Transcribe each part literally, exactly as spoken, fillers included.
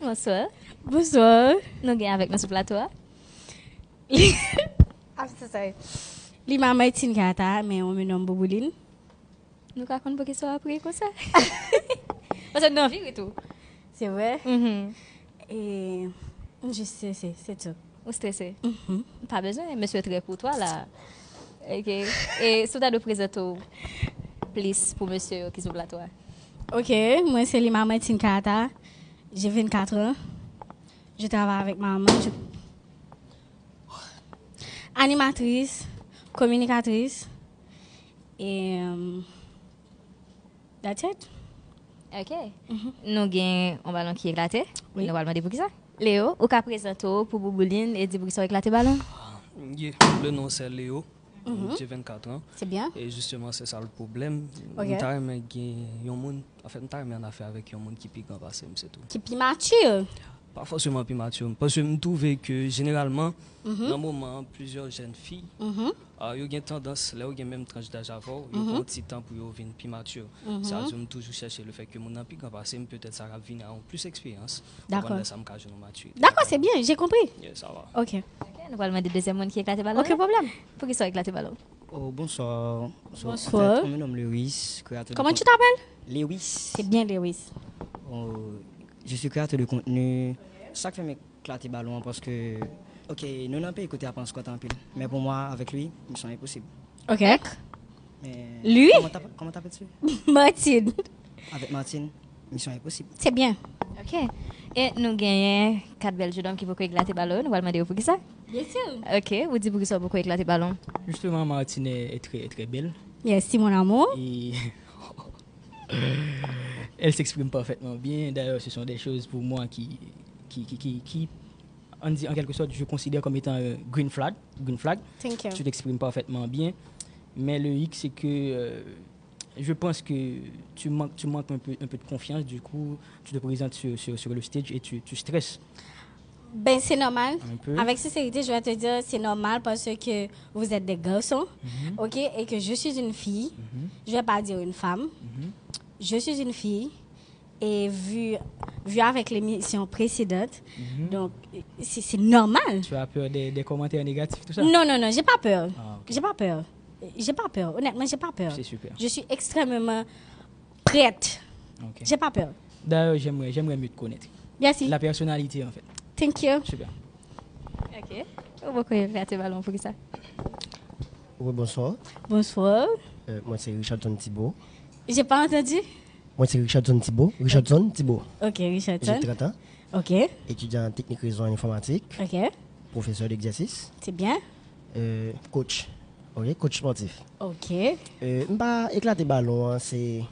Bonsoir. Bonsoir. Nou gen avèk nou sou plato a. I'm so sorry. Lima Martine Carter, mais on me nomme Bouboulin. Nou ka konn poukisa w ap ri konsa? Paske nou anvi ri tou. C'est vrai. Mhm. Et je sais, c'est c'est tout. Ou strese? Mhm. Pa bezwen, mesye trè koutwa la. Ok. E si w ta dwe prezante w plis pou mesye yo ki sou plato a? Ok, moi c'est Lima Martine Carter. J'ai vingt-quatre ans. Je travaille avec ma maman. Je- Animatrice, communicatrice. Et euh, that's it. Ok. Nou gen yon balon ki eklate. Oui. Nou pral mande poukisa. Leo, ou ka prezante w pou Bouboulin e di poukisa w eklate balon? Yeah, le nom c'est Léo. J'ai vingt-quatre ans. C'est bien. Et justement, c'est ça le problème. Ok. M ta renmen gen yon moun, anfen, m ta renmen an afè avèk yon moun ki pi gran pase m, se tou. Ki pi mature. Pa fòseman pi mature. Paske m twouve ke jeneralman, nan moman an, plizyè jèn fi, ah, yo gen tandans, lè yo gen menm tranch daj avè w, yo pran ti tan pou yo vin pi mature. Sa di, m toujou chèche le fait que moun nan pi gran pase m, petèt sa ap vini a yon plis eksperyans. Dakò. Konprann lè sa m ka jwenn yon maturité. D'accord, c'est bien, j'ai compris. Yeah, sa va. Ok. Ok, nou pral mande dezyèm moun ki eklate balon. Aucun problème. Poukisa w eklate balon? Oh, bonsoir. Bonsoir. Bonsoir. En fait, mon nom Lewis, créateur de Comment con- tu t'appelles? Lewis. C'est bien, Lewis. Oh, je suis créateur de contenu. Sa k fè m eklate balon an, paske, ok, nou nan peyi kote ap anskòt anpil. Men pou mwen, avèk li, misyon enposib. Ok. Men, Lui? Comment t'appelles, comment t'appelles-tu? Martine. Avèk Martine, misyon enposib. C'est bien. Ok. E nou genyen kat bèl jennonm ki poko eklate balon yo. Nou pral mande yo poukisa. Bien sûr. Ok, ou di poukisa w poko eklate balon. Justement, Martine est, est très, est très belle. Merci, mon amour. Et elle s'exprime parfaitement bien. D'ailleurs, ce sont des choses pour moi qui, qui, qui, qui, qui, on dit en quelque sorte, je considère comme étant euh, green flag. Green flag. Thank you. Tu t'exprimes parfaitement bien. Mais le hic, c'est que euh, je pense que tu manques, tu manques un peu, un peu de confiance. Du coup, tu te présentes sur, sur, sur le stage et tu, tu stresses. Ben, c'est normal. Un peu. Avec sincérité, je vais te dire, c'est normal parce que vous êtes des garçons, ok, et que je suis une fille. Je vais pas dire une femme. Je suis une fille. Et vu, vu avec l'émission précédente, donc, c'est c'est normal. Tu as peur des, des commentaires négatifs, tout ça? Non, non, non, j'ai pas peur. Ah, ok. J'ai pas peur. J'ai pas peur. Honnêtement, j'ai pas peur. C'est super. Je suis extrêmement prête. Ok. J'ai pas peur. D'ailleurs, j'aimerais, j'aimerais mieux te connaître. Merci. La personnalité, en fait. Thank you. Super. Ok. Ou poko eklate balon poukisa. Oui, bonsoir. Bonsoir. Euh, moi, c'est Richardson Thibault. J'ai pas entendu. Moi, c'est Richardson Thibault. Richardson Thibault. Ok, J'ai Richardson. trente ans. Ok, Étudiant en technique réseau informatique. Ok. Professeur d'exercice. C'est bien. Euh, coach. Ok, coach sportif. Ok. Euh, m pa eklate balon an, se...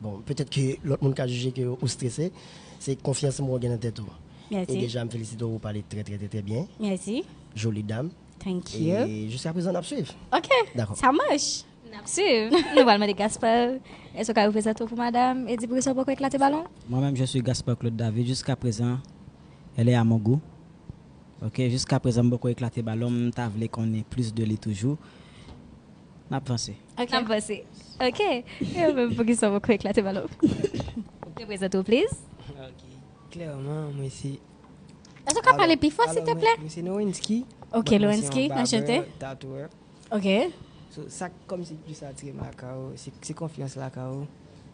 Bon, petèt ke lòt moun ka jije ke ou strese. Se konfyans mwen gen nan tèt ou. E Merci. Deja, m felisite w, ou pale trè, trè, trè, trè byen. Merci. Joli dam. Thank you. E jiska prezan, n ap swiv. Ok. D'accord. Ça marche. N ap swiv. Nou pral mande Gaspard. Èske w ka reprezante w pou madanm e di poukisa w poko eklate balon? Moi-même, je suis Gaspard Claude David. Jusqu'à présent, elle est à mon goût. Ok, jusqu'à présent, m poko eklate balon, m ta vle konnen plis de li toujou. N ap vanse. Ok. N ap vanse. Ok. E ou menm, poukisa w poko eklate balon? Reprezante w, please. Ok. Klèman, mwen se... Èske w ka pale pi fò, s'il te plaît? Mwen se Nowinski. Ok, Lowinski, enchanté. Tatouer. Ok. So, sa k kòmsi plis atire m lakay ou, se se konfyans lakay ou.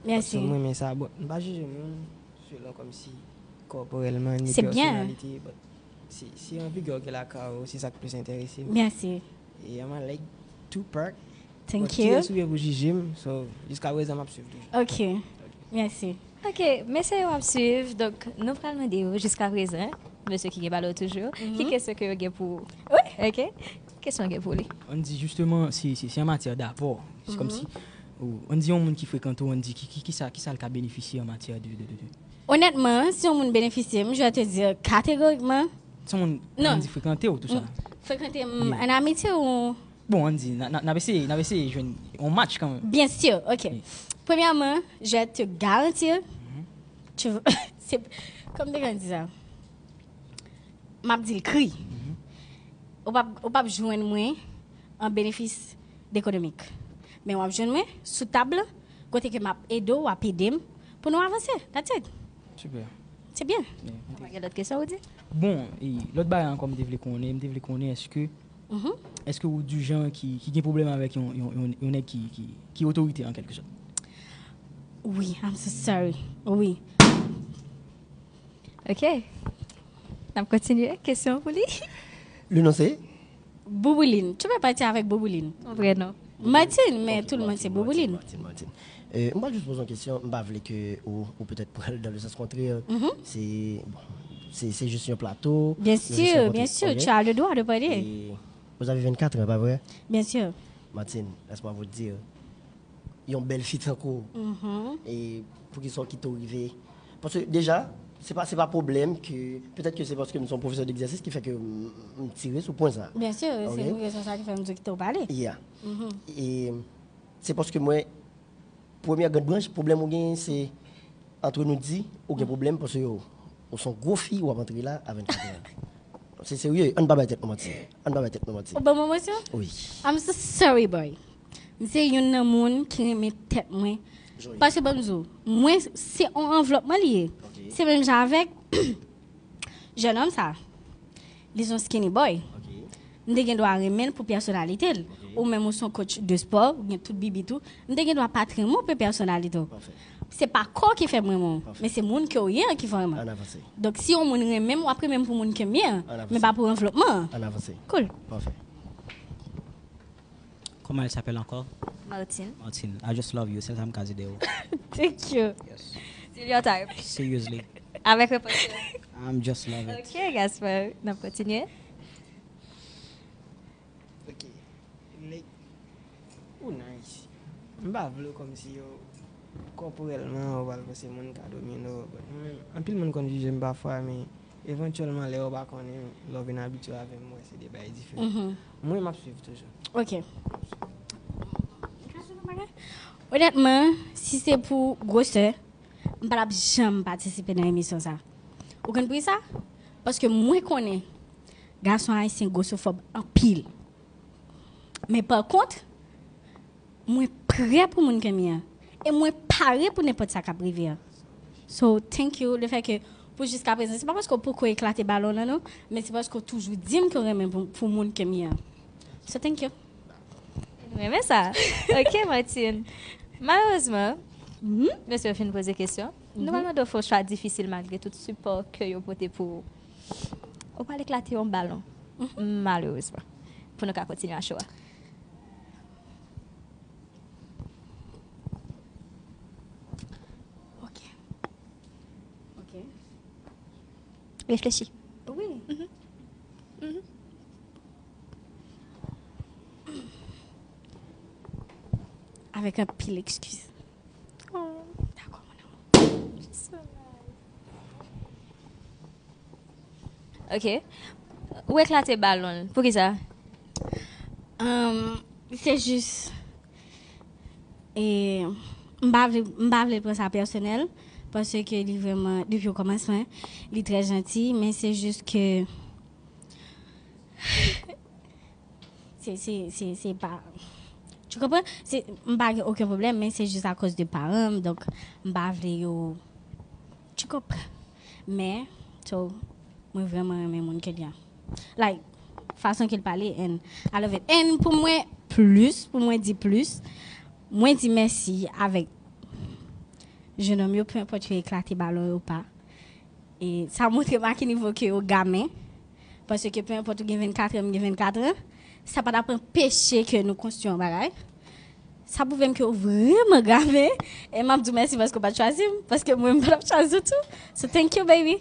Merci. Paske mwen renmen sa. Bon, m pa jije moun selon kòmsi kòporèlman ni C'est bien. Pèsonalite, but se se yon vigè w gen lakay ou, se sa k plis enterese m. Merci. E I'm a like Tupac. Thank But you. kiyès ou ye pou jije m? So, jiska prezan, m ap swiv toujou. Ok. Merci. Ok, mesye yo ap swiv, donk nou pral mande yo jiska prezan, mesye ki gen balon toujou, ki kesyon ke yo gen pou ou? Oui. Ok? Kesyon gen pou li. On dit justement, si, si, si en matière d'apport, c'est comme si, ou- on dit yon moun ki frekante ou, on dit ki, ki, ki sa, ki sa l ka benefisye an matyè de, de, de, de. Honnêtement, si yon moun benefisye m, je vais te dire catégoriquement, Si yon moun, Non. On dit frekante ou, tout sa. Frekante m an amitye ou? Bon, on dit, n a, n a, n ap eseye, n ap eseye jwenn yon match kanmenm. Bien sûr, ok. Oui. Premièrement, je vais te garantir, tu vois, c'est comme des candidats. M ap di l kri. Ou p ap, ou p ap jwenn mwen an benefis ekonomik. Men w ap jwenn mwen sou tab la, kote ke m ap ede w, w ap ede m pou nou avanse. That's it. Super. Se byen. Gen lòt kesyon ou di? Bon, e, lòt bagay ankò m te vle konnen, m te vle konnen èske èske ou di jan ki, ki gen pwoblèm avèk yon, yon, yon, yon nèg ki, ki, ki otorite an kèlke sòt? Wi, I'm so sorry. Wi. Ok. N ap kontinye. Kesyon pou li? Le nom c'est Bouboulin. Tu peux partir avec Bouboulin. Son vrè non. Martine, men tout le monde c'est Bouboulin. Martine, Martine. Euh, m pa jis poze yon kesyon, m pa vle ke ou, ou petèt pral dans le sens contraire. C'est bon, c'est c'est juste un plateau. Bien sûr, bien sûr, tu as le droit de parler. Et vous avez vingt-quatre ans, pas vrai? Bien sûr. Martine, laisse-moi vous dire, yon bèl fi tankou. E pou ki sa w kite w rive? Paske deja, se pa se pa pwoblèm ke petèt ke se paske m se yon pwofesè d'egzèsis ki fè ke m m tire sou pwen sa. Bien sûr, c'est une raison ça qui fait nous quitter au palais. Yeah. E se paske mwen premyè grand branch pwoblèm ou gen se antre nou di ou gen pwoblèm paske ou se yon gwo fi w ap antre la a vennkat an. Se serye, ann pa bay tèt nou manti. Ann pa bay tèt nou manti. Ou ban mwen emosyon? Wi. I'm so sorry, boy. M se youn nan moun ki renmen tèt mwen. Paske ban m di w, mwen se yon anvlòp mwen li ye. Se menm jan avèk jènòm sa. Li se yon skinny boy. M te gen dwa renmen l pou pèsonalite l. Ou menm ou se yon coach de sport, ou gen tout bibi tou. M te gen dwa pa t renmen w pou pèsonalite w. Se pa kò w ki fè m renmen w, men se moun ke w ye an ki fè w renmen w. Ann avanse. Donk si yon moun renmen m, w ap renmen m pou moun ke m ye an, Ann avanse. men pa pou anvlòp mwen an. Ann avanse. Cool. Pafè. Comment elle s'appelle encore? Martine. Martine, I just love you. Sèl sa m ka di de ou. Thank you. Still your type. Seriously. Avèk repons yo. I'm just love it. Ok, Gaspard. N ap kontinye. Ok. Nèg ou nice. M pa vle kòmsi yo kòporèlman ou pral panse moun ka domine w. But mwen menm, anpil moun konn jije m pafwa, men evantyèlman lè yo pa konnen m, lè w vin abitye avè m, m wè se de bagay diferan. Mwen m ap swiv toujou. Ok. Onètman, si se pou gwosè, m pa t ap janm patisipe nan emisyon sa. Ou konn poukisa? Paske mwen konnen gason ayisyen gwosofòb anpil. Men pa kont, mwen prè pou moun ke m ye an. E mwen pare pou nenpòt sa k ap rive an. So, thank you. Le fè ke pou jiska prezan, se pa paske w poko eklate balon nan non, men se paske w toujou di m ke w renmen pou, pou moun ke m ye an. So, thank you. Nou renmen sa. Ok, Martine. Malerezman, mesye yo fin poze kesyon. Nou pral mande w fè yon chwa difisil malgre tout sipò ke yo pote pou ou. Ou pral eklate yon balon. Malerezman. Pou nou ka kontinye a show a. Ok. Ok. Reflechi. Wi. Avèk anpil ekskiz. Dakò, mon amour. Ok. Ou eklate balon l. Poukisa? Um, se jis e, m pa vle m pa vle pran sa pèsonèl paske li vrèman depi o kòmansman li trè janti, men se jis ke se se se se pa tu konprann? Se m pa gen okenn pwoblèm, men se jis akoz de paran m, donk m pa vle yo tu konprann? Men so mwen vrèman renmen moun ke li an. Like fason ke l pale and I love it. And pou mwen plis, pou mwen di plis, mwen di mèsi avèk jenòm yo, peu importe yo eklate balon yo pa. E sa montre m a ki nivo ke yo game. Paske peu importe ou gen vennkat an, m gen vennkat an, sa pa t ap anpeche ke nou konstwi yon bagay. Sa pwouve m ke w vrèman game. E m ap di w mèsi paske w pa t chwazi m. Paske mwen, m pa t ap chwazi w tou. So thank you, baby.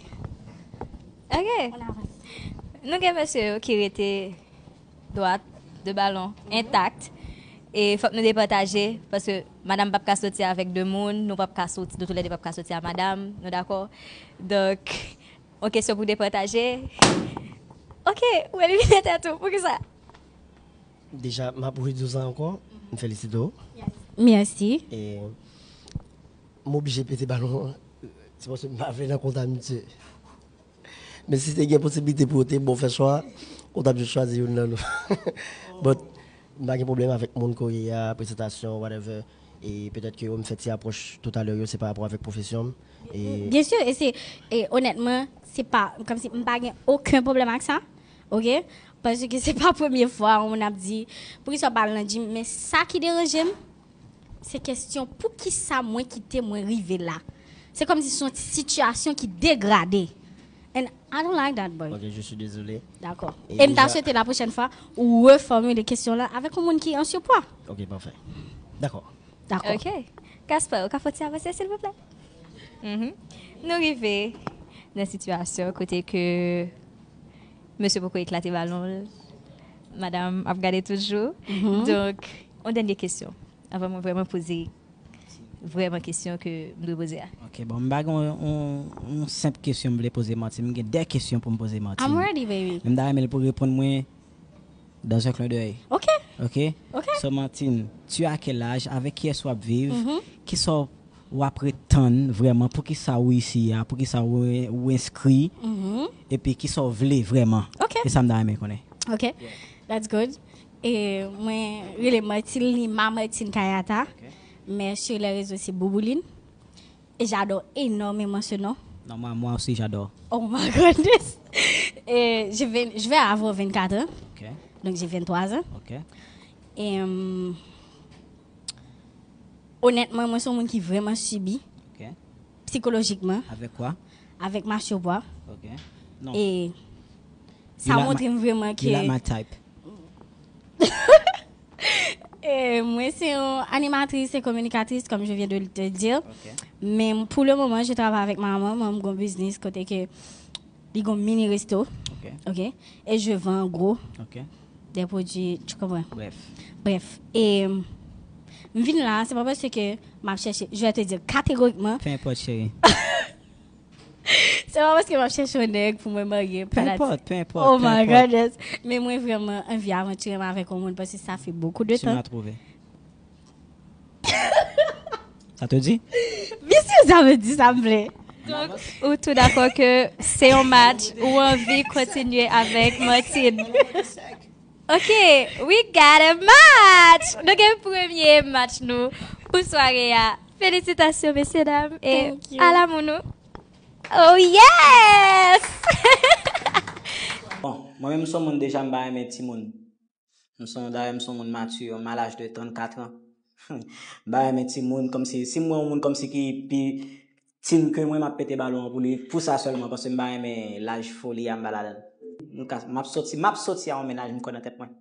Ok. Nou gen mesye yo ki rete dwat, de balon entak. E fòk nou departaje, paske madanm p ap ka soti avèk de moun, nou p ap ka soti, nou toulède p ap ka soti a madanm, nou dakò? Donk, yon kesyon pou departaje. Ok, ou elimine tèt ou, poukisa? Deja, m ap redi w sa ankò, m felisite w. Mèsi. E m oblije pete balon an, se paske m pa vle nan konta misye. Men si te gen posiblite pou yo te bon fè chwa, ou t ap jis chwazi youn nan nou. But, m pa gen pwoblèm avèk moun ke w ye a, prezantasyon, whatever. E petèt ke yo m fè ti apwòch toutalè yo, se pa rapò avèk pwofesyon m. E Byen si, e se, e onètman, se pa, kòmsi m pa gen okenn pwoblèm ak sa, oke? Paske se pa premye fwa yon moun ap di, poukisa w pa al nan gym? Men sa ki deranje m, se kesyon poukisa mwen kite mwen rive la. Se kòmsi se yon sitiyasyon ki degrade. And I don't like that, boy. Ok, je suis désolé. Dakò. E E m ta deja- swete la pwochèn fwa ou refòmile kesyon lan avèk yon moun ki an sipwa. Ok, pafè. Dakò. Dakò. Ok. Casper, ou ka fè ti avanse, silvouplè? Mhm. Nou rive nan sitiyasyon kote ke mesye poko eklate balon l. Madanm ap gade toujou. Donk, yon dènye kesyon. Anvan mwen vrèman poze vrèman kesyon ke m dwe poze a. Ok, bon, m ba gen yon, yon, yon senp kesyon m vle poze Martine. M gen de kesyon pou m poze Martine. I'm ready, baby. Men m ta renmen l pou reponn mwen dans un clin d'œil. Ok. Ok? Ok. So, Martine, tu as quel âge? Avec qui est-ce w ap viv? Kisa w ap ret tann vrèman? Poukisa ou isi a? Poukisa ou, ou enskri? Epi kisa w vle vrèman? Ok. Se sa m ta renmen konnen. Ok. That's good. E mwen rele Martine Lima Martine Kayata. Men sur les réseaux, c'est Boubouline. Et j'adore énormément ce nom. Non, moi, moi aussi, j'adore. Oh my goodness. Et je vais, je vais avoir vingt-quatre ans. Ok, Donc j'ai vingt-trois ans. ok, Et euh, honnêtement, mwen se yon moun ki vrèman sibi ok. psychologiquement Avec quoi? Avec ma surpoids. Ok. Non. Et You ça like montre my- vraiment You like que my type. Eh, mwen se yon animatris e kominikatris, comme je viens de te dire. Ok. Men pou le moman, je travay avèk manman mwen, mwen gon biznis kote ke li gon mini resto. Ok. Ok. E je vends en gros Ok. des produits, tu comprends? Bref. Bref, e m vin la, se pa paske m ap chèche, je vais te dire catégoriquement, Peu importe, chérie. se pa paske m ap chèche yon nèg pou mwen marye. Peu importe, peu importe. Oh peu my importe. Goodness. Men mwen vrèman anvi avantire m avèk yon moun paske sa fè beaucoup de Tu temps. m'as trouvé. Ça te dit? Bien sûr, ça veut dire ça me plaît. Donk, ou tou dakò ke se yon match ou anvi kontinye avèk Martine? Ok, we got a match! Nou gen premye match nou pou sware a. Felisitasyon, mesye dam. E Thank you. Ala moun nou. Oh yes! Bon, mwen menm m se yon moun deja m pa renmen timoun. M se yon, dayè m se yon moun mati, m a laj de trannkat an. M pa renmen timoun, kòmsi, si m wè yon moun kòmsi ki pi tin ke mwen, m ap pete balon an pou li. Pou sa sèlman, paske m pa renmen laj foli a, m pa ladan. M ka, m ap soti, m ap soti a yon mennaj, m kwè nan tèt mwen.